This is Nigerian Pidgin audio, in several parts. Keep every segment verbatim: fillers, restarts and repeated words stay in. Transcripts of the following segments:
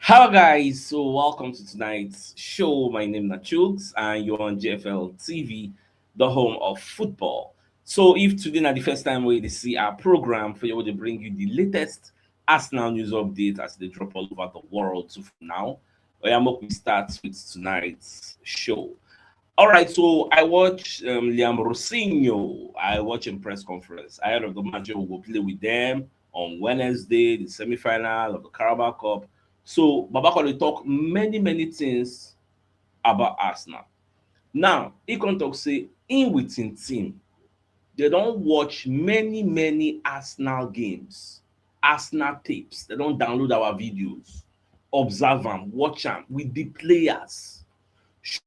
Hello, guys. So, welcome to tonight's show. My name is Chuks, and you're on G F L T V, the home of football. So, if today na the first time we see our program for you, we dey bring you the latest Arsenal news update as they drop all over the world. So, for now, oya, make we start with tonight's show. All right, so I watch um, Liam Rosinho. I watch him press conference. I heard of the match we go play with them on Wednesday, the semi-final of the Carabao Cup. So Baba come dey talk many, many things about Arsenal. Now, he come talk say in with him team, they don watch many, many Arsenal games, Arsenal tapes. They don download our videos, observe am, watch am with the players. Show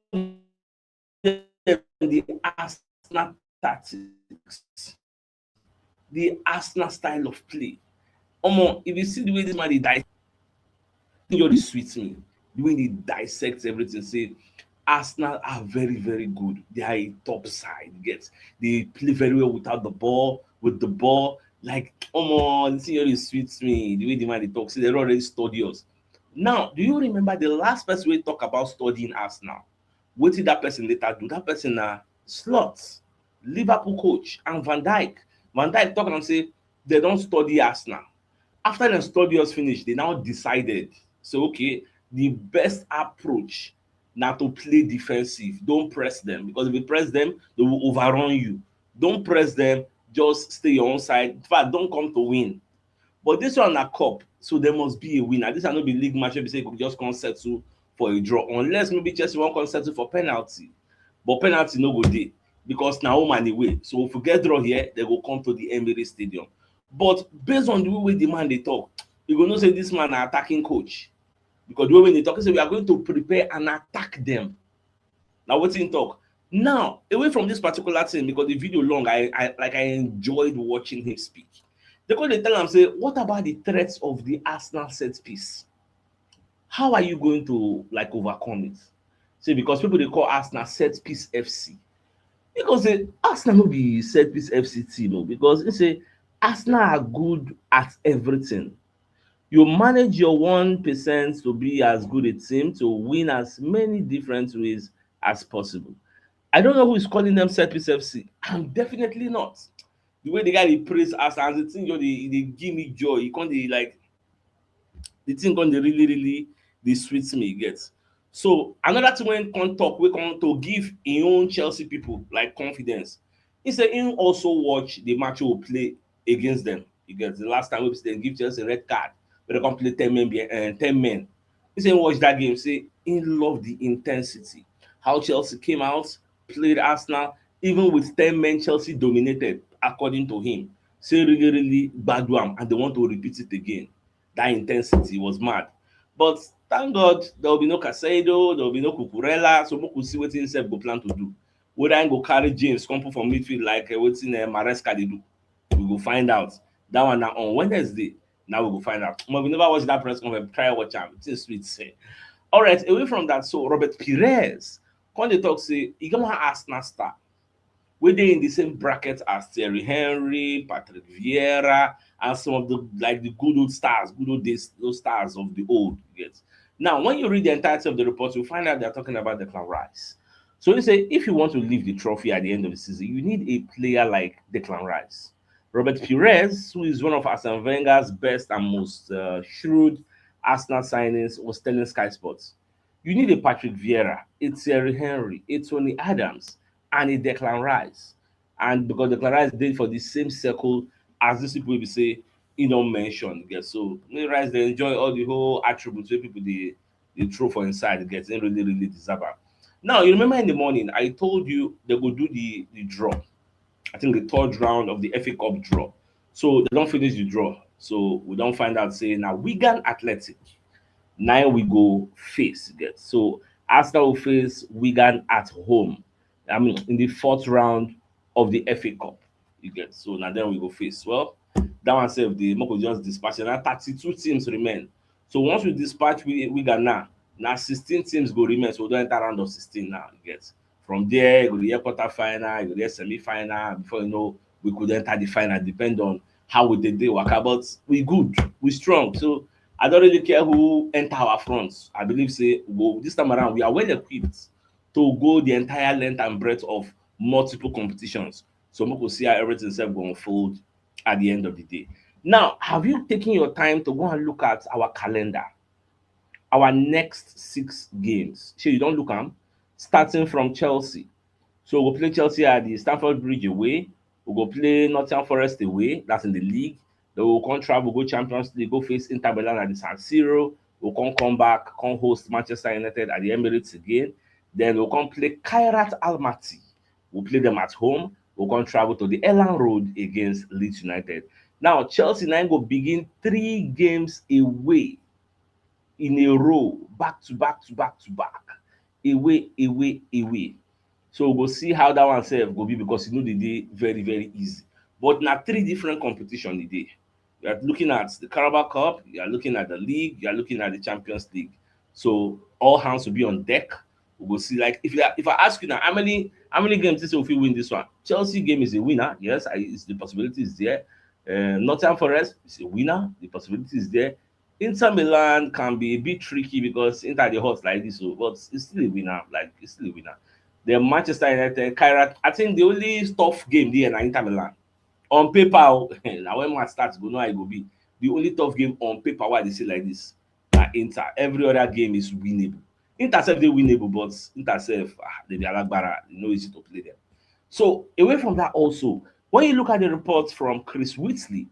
them the Arsenal tactics, the Arsenal style of play. Omo, if you see the way this man dey dissect, e just dey sweet me. The way they dissect everything, say Arsenal are very, very good. They are a top side. Yes, they play very well without the ball, with the ball. Like, omo, this thing just dey sweet me. The way the man dey talk, say they don already study us. Now, do you remember the last person we talk about studying Arsenal? Wetin that person later do? That person na Slot, Liverpool coach, and Van Dijk. Van Dijk talk am say they don study Arsenal. After dem study us finish, they now decided, so, okay, the best approach na to play defensive. Don't press them, because if you press them, they will overrun you. Don't press them, just stay your own side. In fact, don't come to win. But this one na cup, so there must be a winner. This one no be league match wey be say you go just come settle for a draw, unless maybe Chelsea wan come settle for penalty. But penalty no go dey, because na home and away. So if we get draw here, they go come to the Emirates Stadium. But based on the way the man dey talk, you go know say this man na attacking coach, because the way wey they talk, he say we are going to prepare and attack them. Na wetin he talk. Now, away from this particular thing, because the video long, I, I like I enjoyed watching him speak. They come dey tell am say, what about the threats of the Arsenal set piece? How are you going to, like, overcome it? Say because people dey call Arsenal set piece F C. He come say Arsenal no be set piece F C team o, because he say Arsenal are good at everything. You manage your one percent to be as good a team, to win as many different ways as possible. I don't know who is calling them set piece F C. I'm definitely not. The way the guy dey praise Arsenal, as the thing just dey, e dey give me joy. E come dey, like, the thing come dey really, really dey sweet me, you get. So another thing wey come talk, wey come to give him own Chelsea people, like, confidence. He say he also watch the match we play against them. You get, the last time we dem give Chelsea red card, but they come play ten men, be- uh, ten men. He say he watch that game, say he love the intensity, how Chelsea came out, played Arsenal, even with ten men, Chelsea dominated, according to him. Say really, really gbadu am, and they want to repeat it again. That intensity was mad. But thank God there will be no Caicedo, there will be no Cucurella, so we could see what himself go plan to do. Whether he go carry James come put for midfield like uh, wetin uh, Maresca dey do, we go find out. That one now on Wednesday. Now we go find out. But we never watch that press conference. Try watch am. It's sweet. Say. All right. Away from that, so Robert Pires come dey talk say he come Arsenal star wey dey in the same bracket as Thierry Henry, Patrick Vieira, and some of the, like, the good old stars, good old days, those stars of the old. Yes. Now, when you read the entirety of the report, you find out they're talking about Declan Rice. So you say if you want to lift the trophy at the end of the season, you need a player like Declan Rice. Robert Pires, who is one of Arsene Wenger's best and most uh, shrewd Arsenal signings, was telling Sky Sports, you need a Patrick Vieira, a Thierry Henry, a Tony Adams, and a Declan Rice. And because Declan Rice dey for the same circle as these people we say he don't mention. Get so Rice, they enjoy all the whole attributes wey people dey dey throw for inside. Get him really, really deserve am. Now, you remember in the morning I told you they go do the the draw. I think the third round of the F A Cup draw. So they don't finish the draw. So we don't find out say now Wigan Athletic, now we go face. Get so Arsenal will face Wigan at home. I mean, in the fourth round of the F A Cup, you get. So now then we go face. Well, that one sef, the Moko just dispatch. Now thirty-two teams remain. So once we dispatch we Wigan now, now sixteen teams go remain. So we don enter round of sixteen now. You get. From there, you go the quarter final, you go the semi final. Before you know, we could enter the final, depend on how we dey dey waka, but we good, we strong. So I don't really care who enter our front. I believe say we go this time around, we are well equipped to go the entire length and breadth of multiple competitions. So we go see how everything self go unfold at the end of the day. Now, have you taken your time to go and look at our calendar? Our next six games. So you don't look am, starting from Chelsea. So we'll play Chelsea at the Stamford Bridge away. We'll go play Nottingham Forest away. That's in the league. Then we'll come travel, go Champions League, go face Inter Milan at the San Siro. We'll come come back, come host Manchester United at the Emirates again. Then we'll come play Kairat Almaty. We'll play them at home. We'll come travel to the Elland Road against Leeds United. Now, Chelsea now go begin three games away in a row, back to back to back to back, away, away, away. So we'll go see how that one serve go be, because you know the day very, very easy. But now three different competition the day. You are looking at the Carabao Cup, you are looking at the league, you are looking at the Champions League. So all hands will be on deck. We'll go see, like, if you are, if I ask you now, how many how many games this will win this one? Chelsea game is a winner. Yes, I, it's, the possibility is there. Uh, Nottingham Forest is a winner. The possibility is there. Inter Milan can be a bit tricky because Inter dey hot like this, so, but it's still a winner. Like, it's still a winner. Then Manchester United, Kairat. I think the only tough game there na Inter Milan. On paper, oh, now when match starts, go know how e go be. The only tough game on paper, why they say like this, na Inter. Every other game is winnable. Inter self dey winnable, but Inter self, ah, they be alagbara. You know, easy to play them. So away from that, also, when you look at the reports from Chris Whitley,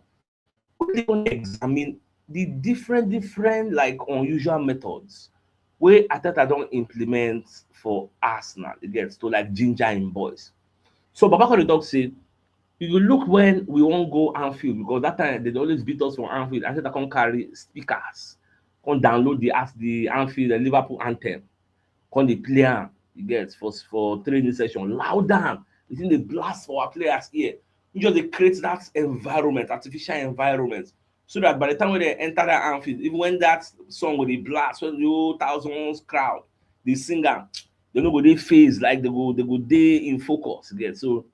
we dey wan examine the different, different, like, unusual methods wey Arteta don implement for Arsenal, you get, to, like, ginger him boys. So Baba come dey talk say, you go look when we wan go Anfield, because that time they dey always beat us for Anfield. Arteta come carry speakers, come download the as the Anfield, the Liverpool anthem, come dey play am, you get, for, for training session, loud am. The thing dey blast for our players ear. We just dey create that environment, artificial environment, so that by the time when they enter that Anfield, even when that song go dey blast, when the whole thousands crowd dey sing am, they no go dey phased, like, they go, they go dey in focus, you get. So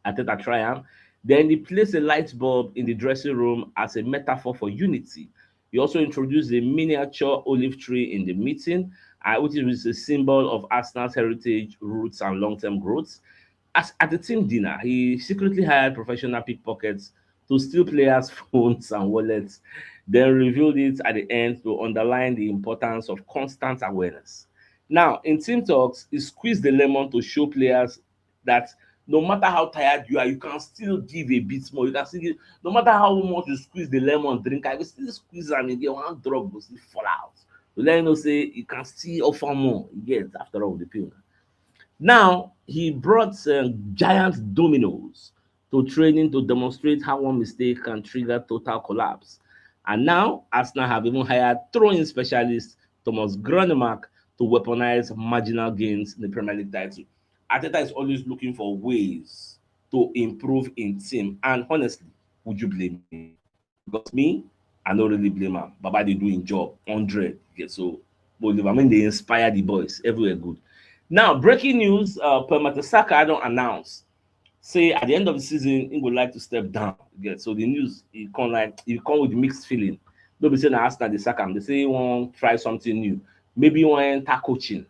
Arteta try am. Then he placed a light bulb in the dressing room as a metaphor for unity. He also introduced a miniature olive tree in the meeting, uh, which is a symbol of Arsenal's heritage, roots, and long-term growth. As, at the team dinner, he secretly hired professional pickpockets to steal players' phones and wallets, then revealed it at the end to underline the importance of constant awareness. Now, in team talks, he squeezed the lemon to show players that no matter how tired you are, you can still give a bit more. You can still give, no matter how much you squeeze the lemon drink, I will still squeeze am again. One drop go still fall out. To let you know say you can still offer more. You get, after all, the pill. Now, he brought, uh, giant dominoes to training to demonstrate how one mistake can trigger total collapse. And now, Arsenal have even hired throwing specialist Thomas Granemark to weaponize marginal gains in the Premier League title. Arteta is always looking for ways to improve in team. And honestly, would you blame me? Because me, I no really blame am. Baba dey do him job, hundred. Yeah, so, but I mean, they inspire the boys everywhere. Good. Now, breaking news: uh, Paul Mertesacker don announce say at the end of the season, he would like to step down. Yeah, so the news, he come, like, he come with mixed feeling. No be say na Arsenal dey sack am. They say he wan try something new. Maybe he wan enter coaching.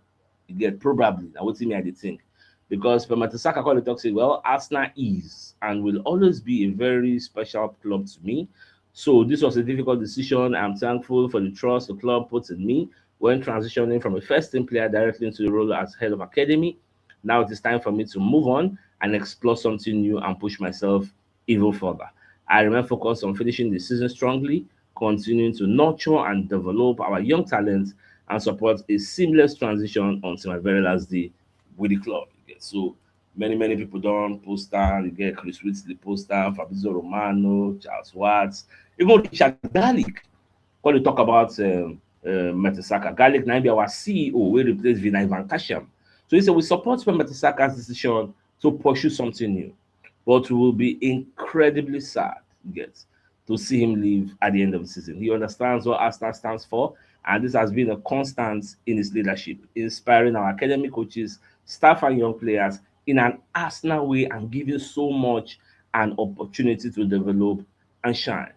You get, probably. Na wetin me I dey think. Because Paul Mertesacker come dey talk say, well, Arsenal is and will always be a very special club to me. So this was a difficult decision. I'm thankful for the trust the club puts in me when transitioning from a first team player directly into the role as head of academy. Now it is time for me to move on and explore something new and push myself even further. I remain focused on finishing the season strongly, continuing to nurture and develop our young talents, and support a seamless transition until my very last day with the club. Yeah, so many, many people don post am. You get Chris Whitley post am, Fabrizio Romano, Charles Watts, even Richard Garlick. Come dey talk about, um, uh, Mertesacker. Garlick na be our C E O wey replace Vinai Van Kashem. So he said, we support Paul Mertesacker's decision to pursue something new, but we will be incredibly sad, you get, to see him leave at the end of the season. He understands what Arsenal stands for, and this has been a constant in his leadership, inspiring our academy coaches, staff, and young players in an Arsenal way and giving so much an opportunity to develop and shine.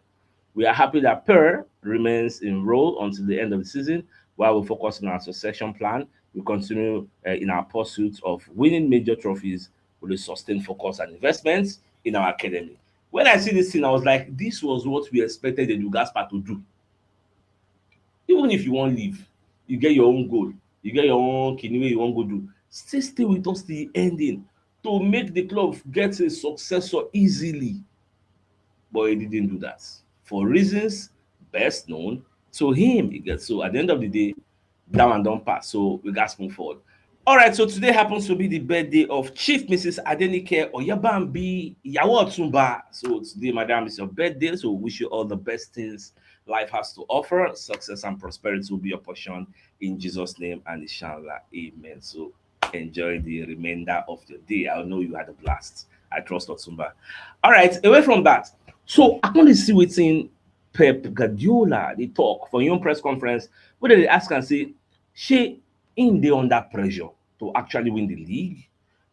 We are happy that Per remains in role until the end of the season while we focus on our succession plan. We continue uh, in our pursuit of winning major trophies with a sustained focus and investments in our academy. When I see this thing, I was like, this was what we expected Edu Gaspar to do. Even if you wan leave, you get your own goal, you get your own kini wey you wan go do, still stay with us till the ending to make the club get a successor easily. But he didn't do that for reasons best known to him. You get, so at the end of the day, that one don pass, so we gats move forward. All right, so today happens to be the birthday of Chief Missus Adenike Oyabambi Yawo Otunba. So today, madam, is your birthday, so we wish you all the best things life has to offer. Success and prosperity will be your portion in Jesus' name and inshallah. Amen. So enjoy the remainder of your day. I know you had a blast. I trust Otunba. All right, away from that. So I only see wetin Pep Guardiola dey talk for im press conference wey dem dey ask am say shey im dey under pressure to actually win the league,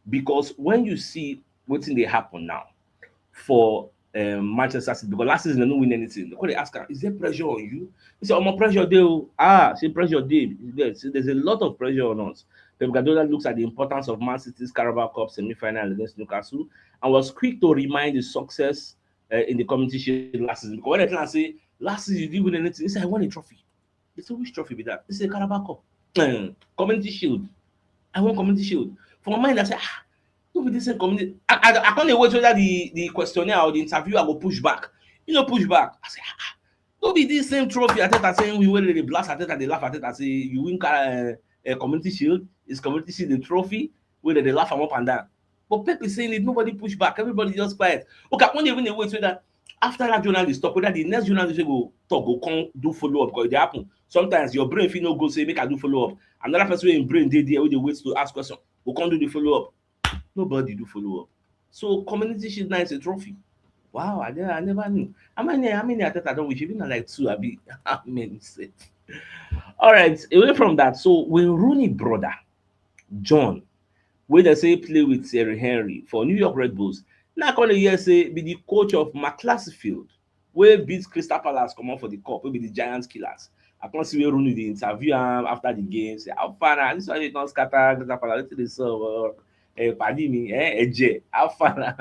because when you see wetin dey happen now for um, Manchester City, because last season they no win anything. They call they ask am, is there pressure on you? He said, omo, pressure dey o. Ah, say pressure dey. There's, there's a lot of pressure on us. Pep Guardiola looks at the importance of Man City's Carabao Cup semi-final against Newcastle and was quick to remind the success uh, in the Community Shield last season. Because when they tell am say last season you didn't win anything, he said, I won a trophy. They say, which trophy be that? He said, Carabao Cup. Um, Community Shield. I won Community Shield. For my mind, I said, ah, no be this same community. I, I, I can't wait whether the, the questionnaire or the interview I go push back. You know, push back. I say, ah, ah, no be this same trophy. Arteta saying we win the blast. Arteta, they laugh. Arteta say you win uh, a Community Shield. Is Community Shield the trophy? Where they laugh am up and down. But Pep is saying it, nobody push back, everybody just quiet. Okay, I can't even wait whether after that journalist talk, whether the next journalist wey go talk go come do follow up, because it dey happen. Sometimes your brain fit no go say make I do follow up. Another person wey im brain dey there wey dey wait to ask question go come do the follow up. Nobody do follow up. So Community Shield now is a trophy. Wow, I never, I never knew. How many, how many Arteta don win? Shebi na like two, abi? How many sef? All right, away from that, so Wayne Rooney brother, John, wey dem say play with Thierry Henry for New York Red Bulls, now come dey hear say be the coach of McClassifield wey beat Crystal Palace comot for the cup, wey be the Giants killers. I come see where Rooney dey interview am after the game, say, how far na? This one you don scatter Crystal Palace, wetin dey sup? Eh, padi mi, eh, Eje, how far na?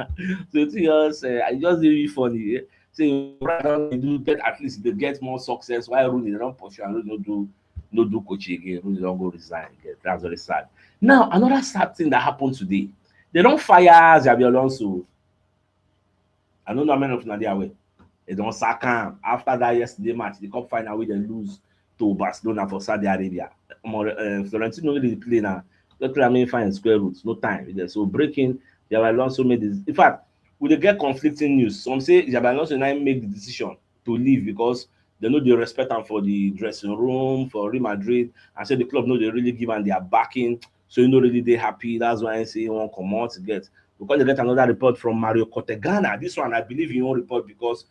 So wetin you just, eh, I just dey really funny. Eh? Say, brother, you do get, at least they get more success. Why Rooney, they don't pursue and Rooney no do, no do coach again. Rooney don't go resign again. That's very sad. Now, another sad thing that happened today. They don't fire Xabi Alonso. I don't know how many of una dey aware. They don't sack am after that yesterday match, the cup final wey they lose to Barcelona for Saudi Arabia. Omo, eh, Florentino really play now. Just tell me find square roots, no time. So breaking, Xabi Alonso made this. In fact, we dey get conflicting news. Some say Xabi Alonso now make the decision to leave because they no dey respect am for the dressing room for Real Madrid, and say the club no dey really give am their backing, so he no really dey happy. That's why he say he wan comot. Get, we come dey get another report from Mario Cortegana. This one, I believe, he own report because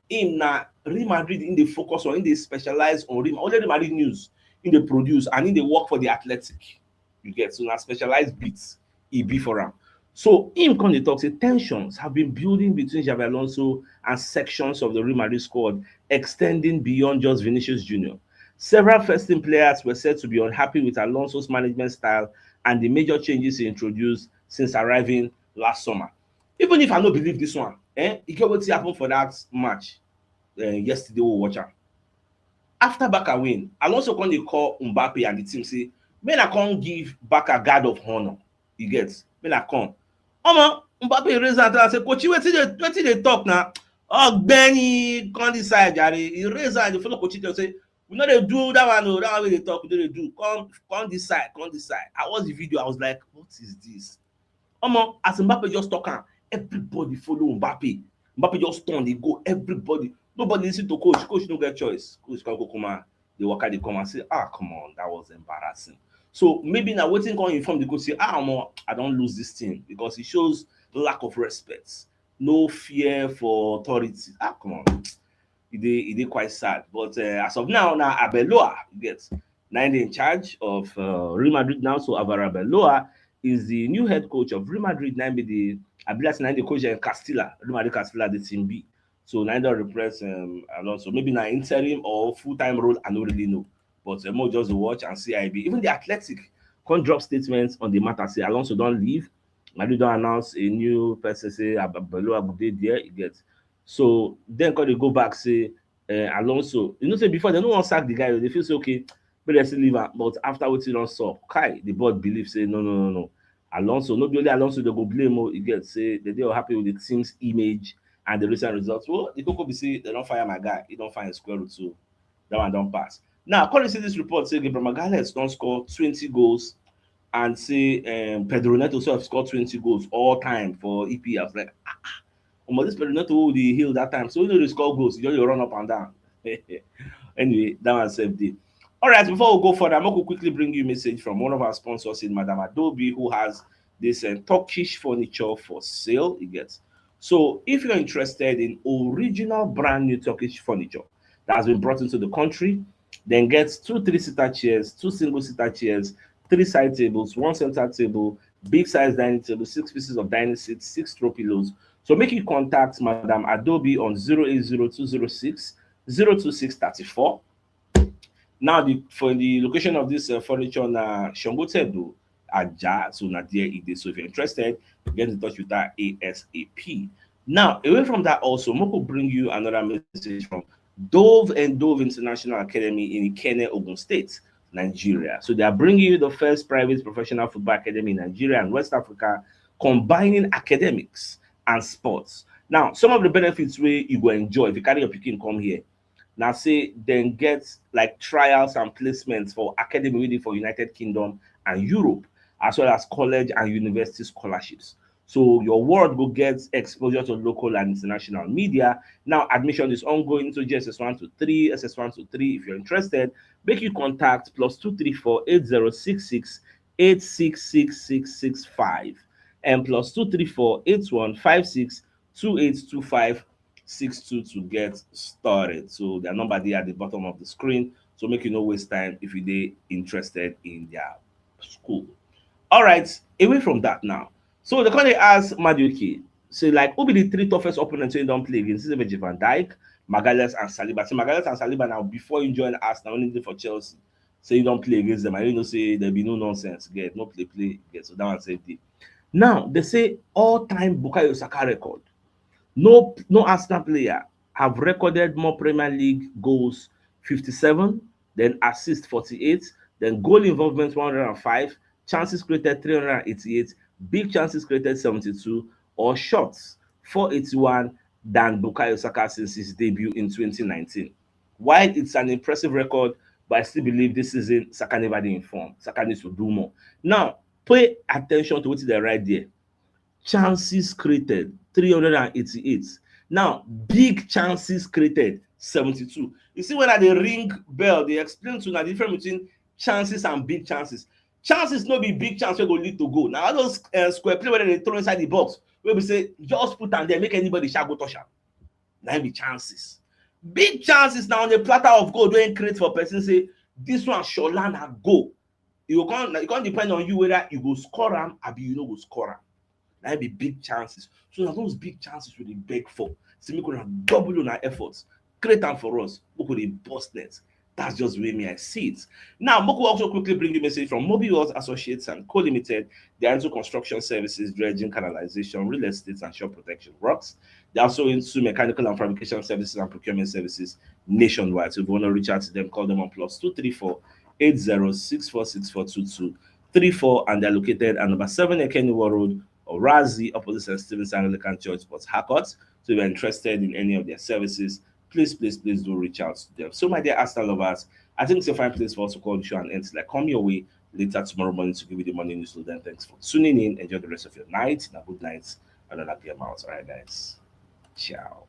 him na Real Madrid, him dey focus on, him dey specialize on Real, only Real Madrid news him dey produce, and him dey work for the Athletic. You get, so na specialized beats e be for am. So him come dey talk say tensions have been building between Xabi Alonso and sections of the Real Madrid squad, extending beyond just Vinicius Junior. Several first team players were said to be unhappy with Alonso's management style and the major changes he introduced since arriving last summer. Even if I no believe this one, eh, e get wetin happen for that match uh, yesterday we watch am. After Barca win, Alonso come dey call Mbappe and the team say, make una come give Barca guard of honor. You get, make una come. Omo, Mbappe raise hand and say, coach, wetin dey, wetin dey talk na? Ogbeni, come this side, jare. He raise hand, he follow coach, tell say, we no dey do that one o, that one wey dey talk, we no dey do. Come, come this side, come this side. I watch the video, I was like, what is this? Omo, as Mbappe just talk am, everybody follow Mbappe. Mbappe just turn, dey go, everybody. Nobody listen to coach. Coach no get choice. Coach come go come and dey waka dey come and say, ah, come on, that was embarrassing. So maybe na wetin come inform the coach say, ah, omo, I don lose this thing, because it shows lack of respect, no fear for authority. Ah, come on. E dey, e dey quite sad. But uh, as of now, na Arbeloa, you get, na him dey in charge of uh, Real Madrid now. So Alvaro Arbeloa is the new head coach of Real Madrid. Now be the, I believe na the coach in Castilla, Real Madrid Castilla, the team B. So now don replace um, Alonso. Maybe na interim or full-time role, I no really know. But um, mo just watch and see I B. Even the Athletic come drop statements on the matter. Say Alonso don leave. Madrid don announce a new person. Say Abelo Agude there. You get. So then come dey go back say uh, Alonso. You know say before they no wan sack the guy. They feel say okay, but they still leave am. But after wetin don sup, Kai, the board believe say no, no, no, no. Alonso, no be only Alonso they go blame. Oh, you get say they dey happy with the team's image and the recent results. Well, the koko be say they don fire my guy. He don find square root, so that one don pass. Now, according to this report, say Gabriel Magalhaes don score twenty goals and say um, Pedro Neto sef score twenty goals all time for E P L. I was like, ah, ah, omo, this Pedro Neto wey dey hail that time, so you know they score goals, you just dey run up and down. Anyway, that one sef dey. All right, before we go further, I'm going to quickly bring you a message from one of our sponsors in Madam Adobe, who has this uh, Turkish furniture for sale. You get. So if you're interested in original brand new Turkish furniture that has been brought into the country, then get two three-seater chairs, two single-seater chairs, three side tables, one center table, big size dining table, six pieces of dining set, six throw pillows. So make you contact Madam Adobe on zero eight zero two zero six zero two six thirty-four. Now, the, for the location of this uh, furniture na Shongotedo, Aja, so na there it is. So if you're interested, get in touch with her ASAP. Now, away from that also, Moko bring you another message from Dove and Dove International Academy in Ikene, Ogun State, Nigeria. So they are bringing you the first private professional football academy in Nigeria and West Africa, combining academics and sports. Now, some of the benefits wey you go enjoy if you carry your pikin come here, na say dem get like trials and placements for academy wey dey for United Kingdom and Europe, as well as college and university scholarships. So your ward go get exposure to local and international media. Now admission is ongoing to G S S one to three, S S one to three. If you're interested, make you contact plus two three four eight zero six six eight six six six six five and plus two three four eight one five six two eight two five six two to get started. So their number dey at the bottom of the screen. So make you no waste time if you dey interested in their school. All right, away from that now. So they come dey ask Madueke, say like, who be the three toughest opponents wey he don play against? He say Virgil van Dijk, Magalhaes and Saliba. Say Magalhaes and Saliba now before he join Arsenal, when he dey for Chelsea. Say he don play against them. I didn't know say there be no nonsense. Get no play play. Get so that one save dey. Now they say all-time Bukayo Saka record. No, no Arsenal player have recorded more Premier League goals, fifty-seven, then assist forty-eight, then goal involvement one hundred and five, chances created three hundred and eighty-eight, big chances created seventy-two, or shots four eighty-one than Bukayo Saka since his debut in twenty nineteen. While it's an impressive record, but I still believe this season Saka never dey in form. Saka needs to do more. Now, pay attention to wetin dem write there. Chances created, three hundred and eighty-eight. Now, big chances created, seventy-two. You see, when I dey ring bell, dey explain to una the difference between chances and big chances. Chances no be big chance wey go lead to goal. Na all those uh, square play wey dem dey throw inside the box, wey be say just put am there, make anybody sha go touch am. Na im be chances. Big chances na on a platter of gold wey im create for person, say this one sure land and goal. E go come, e come depend on you whether you go score am abi you no go score am. Na im be big chances. So na those big chances we dey beg for. Say make una double una efforts, create am for us. Make we dey burst net. That's just the way me I see it. Now, Moko also quickly bring you message from Mobi World Associates and Co Limited. They are into construction services, dredging, canalization, real estate, and shore protection works. They're also into mechanical and fabrication services and procurement services nationwide. So if you want to reach out to them, call them on plus two three four eight zero six four six four two two three four, and they're located at number seven Ekeniwa Road, Orazi, opposite Saint Stephen's Anglican Church, Port Harcourt. So if you're interested in any of their services, please, please, please do reach out to them. So, my dear Arsenal lovers, I think it's a fine place for us to call the show and end. Like, come your way later tomorrow morning to give you the morning news. So then, thanks for tuning in. Enjoy the rest of your night. Now, good night and a happy amount. All right, guys. Ciao.